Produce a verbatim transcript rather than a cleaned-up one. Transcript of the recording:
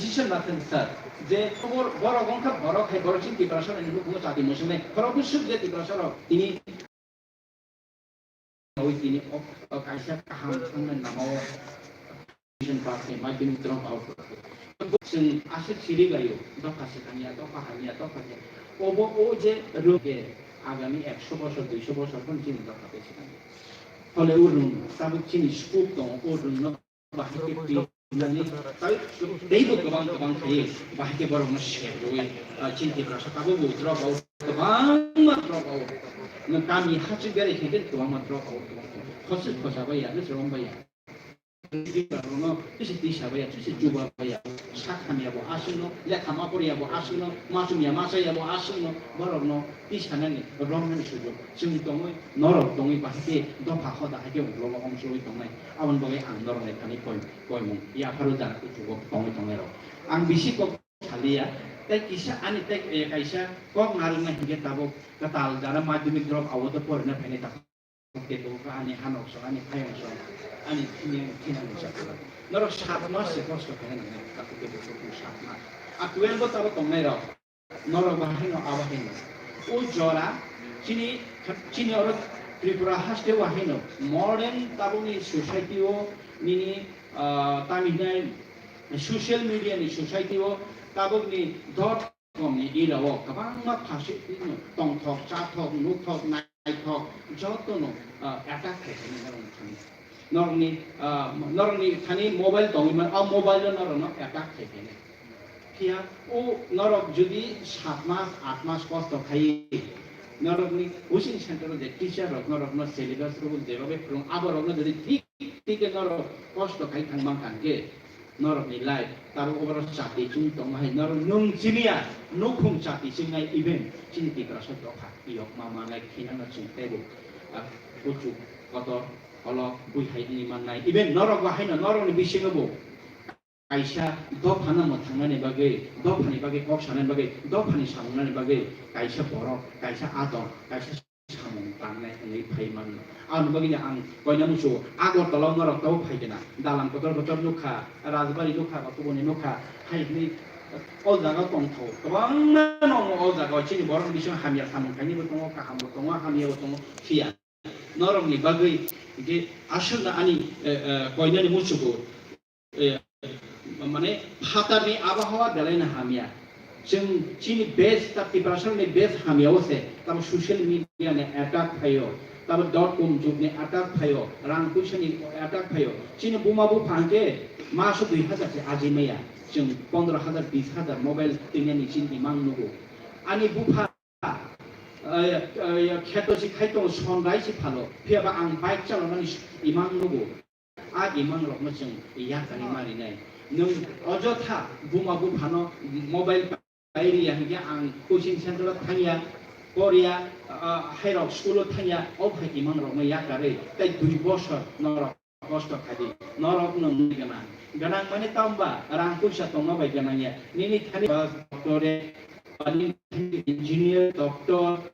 decision lathwng sir, je khobor borok wngkha, borok hai borok chini Tiprasa rokni nukhungo chati muchungnai, khoroknwi swk je Tiprasa rok tini, tini o, o kaisa kaham thangnai lama o, education pass ni madhyamik drop out. Chwng aswk siri laio, dopha swkang ya, dopha hamya, dopha khe. Obo o je rwng khe agami ekso bosor, duiso bosor phano chini dopha tei swkang ya. Phole o rwng tabuk chini scope tongo, o rwngno bahai khe twi nani, tai, teibo kwbang kwbang khlaiwi bahai khe borokno serwi, ah, chini Tiprasa tabukbo drop out, kwbangma drop out. Nwng kami hachwk berai khe kwbangma drop out, kwbang khe. Khoswk khosa bai ya, nwswrwng bai ya. Borokno tisi tisa bai ya, tisi chuba bai ya. Sak hamya bo aswkno, lekha ma porya bo aswkno, ma chumya ma chaya bo aswkno, borokno tisanani, romnani sujuk. Chwng tongwi, norok tongwi, bahai khe dopha hoda hai khe ulo omsogwi tongnai. Aboni bagwi ang norokni thani koi, koimung yapharo jana kuchugo tongwi tongnai rok. Ang bisi kok saliya, tei kisa ani tei, eh, kaisa kok narwkna hinkhe tabuk kwtal jara madhyamik drop out o porina phainai tabuk. Tei tabuk ani hanok song, ani phayung song, ani thini, thini song. Norok sat mas se kosto khaina nangya, tabuk tei tabuk sat mas. A twelve o tabuk tongnai rok. Norok bahai no, abo hai no. O jora chini, chini oro Tripura haste o hai no. Modern tabukni society o nini, ah, tamo hinai social media ni society o tabukni dot com ni era o kwbangma phasik no tongthok, chathok, nukhok, naithok joto no, ah, attack khai khe norok thani. Norokni, ah, norokni thani mobile tongwi man, o mobile o norokno attack khai khe. Phiya o norok jodi sat mas, aat mas kosto khai, norokni coaching center o je teacher rok norokno syllabus rok je rok phwrwng, abo rokno jodi thik thik khe norok kosto khai thang man kha hwnkhe, norokni life tabuk oro chati chwng tongma hai norok nwng chiniya, nukhung chati chwngnai, even chini Tiprasa dopha yok ma manai khinano chwng teibo, ah, kuchuk kotor olo bui hai wngwi mannai, even norok bo haino norokni bisingo bo kaisa dophano mwthangnani bagwi, dophani bagwi kok sanani bagwi, dophani samungnani bagwi kaisa borok, kaisa adong, kaisa samung tangnai wngwi phai mano. Aboni bagwino ang koina muchungo Agartala o norok tabuk phai khe na, dalam kotor kotor nukha, rajbari nukha, ba kubuni nukha, hai hwnwi o jaga tongthok kwbangma no o jaga o chini borok bisingo hamya samung khainai bo tongo, kaham bo tongo, hamya bo tongo, phiya norokni bagwi hwnkhe aswkno ani, eh, eh, koinani muchungo, eh, mane phatarni abahawa belaino hamya. Chwng chini base ta Tiprasani base hamya o se, tamo social media ni attack phaio, tamo dot com jug ni attack phaio, rang puisa ni attack phaio. Chini buma bupha hwnkhe maso dui hazar se aji maya. Chwng pondro hazar, bis hazar mobile twinani chini imang nugo. Ani bupha, eh, eh, kheto si khai tongo, sonrai si phalo, phiya ba ang bike chalonani imang nugo. A imang rokno chwng yakarwi ma rinai. Nwng ojotha buma buphano mobile pai riya hinkhe ang coaching center o thangya, porya, ah, hairok school o thangya, o hai imang rokno yakarwi tei dui bosor norok kosto khai di. Norok nwng gwnang. Gwnang mane tamo ba rang puisa tongma bai gwnang ya. Nini thani doctorate, nini thani engineer, doctor,